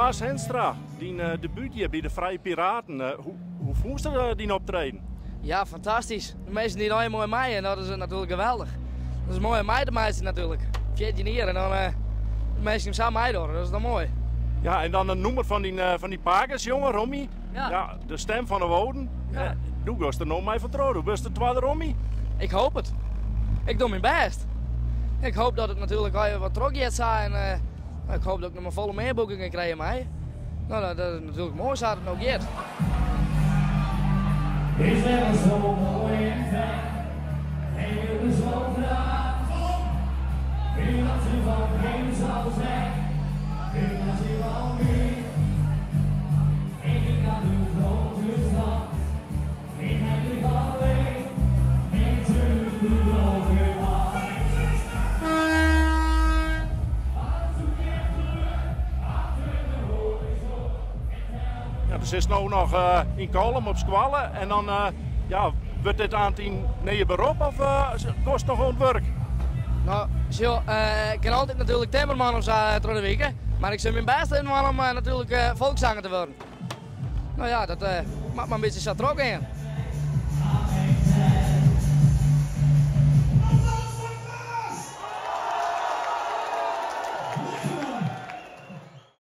Klaas Henstra, dyn debút hjir by de Frije Piraten. Hoe, hoe fûnst dyn optreden? Ja, fantastysk. De minsken die allegear moai mei en dat is natuerlik geweldich. Dat is moai om mei te meitsjen natuerlik. 14 jier en dan de minsken sa meidogge, dat is dan moai. Ja, en dan in nûmer fan dyn pakes, jonge, Romy. Ja. Ja, de stem fan de Woden. Ja. Do giest der no mei fan troch. Do wurdst de twadde Romy. Ik hoop it. Ik doch myn bêst. Ik hoop dat it natuerlik allegear wat trochgiet sa en ik hoop dat ik noch mar folle mear boekingen krije mei. No, dat is natuerlik moai sa't it no giet. Is wel zo mooi en fijn, en wilde zo graag. Ik dat ze van hem zou zijn, ik dat ze van meer. Ik ging naar de grote stad, ik heb ik alleen, en toen Ja, der sitst no noch yn Kollum op skoalle en dan ja, wurdt dit aanst dyn nije berop of giest noch oan it wurk? No, sjoch, ik kin altyd natuerlik timmerman of sa troch de wike, mar ik sil myn bêst even dwaan om natuerlik folkszanger te wurden. No ja, dat moat mar in bytsje sa trochgean.